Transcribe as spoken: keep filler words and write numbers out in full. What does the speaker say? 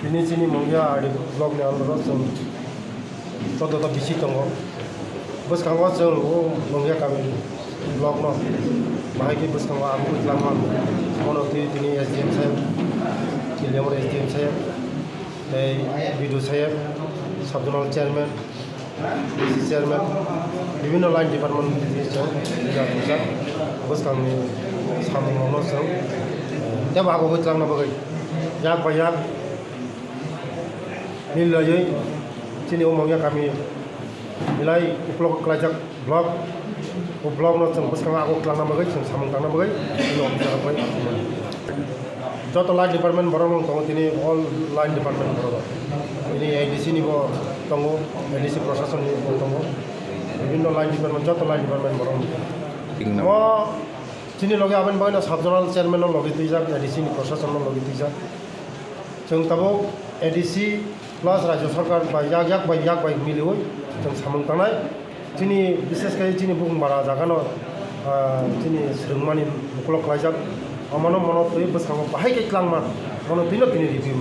Tini chini Mungia R D block ni under o chwng choddo ta bisi tongo. Bwskango chwng o Mungia kami block no bahai khe bwskango ang bwkhlangma bono twi tini S D M saheb, Kiliamur S D M saheb, tei B D O saheb, sub zonal chairman, D C chairman, bibhinno line department ni chwng rijak rijak bwskangni samung rokno chwng tebo abo bwkhlangna bagwi yak bai yak milaiwi chini o Mungia kami milai uklok klaijak block, o block no chwng bwskango abo kwlangna bagwi chwng samung tangna bagwi chini officer rok bai joto line department borok rok tongo, tini all line department borok rok. Tini A D C ni bo tongo, A D C proshasoni bo tongo, bibhinno line department, joto line department borok rok. Thik no. O chini loge aboni bagwi no sub zonal chairman no logi twijak, A D C ni proshashan no logi twijak. Chwng tabuk A D C plus Rajya Sarkar bai yak, yak bai yak bai miliwi chwng samung tangnai. Chini, bishes khe chini Bukumbara jagano, ah, chini swrwngmani uklok khlaijak. Omono mono twi bwskango bahai khe kwlangma, mono twino tini review.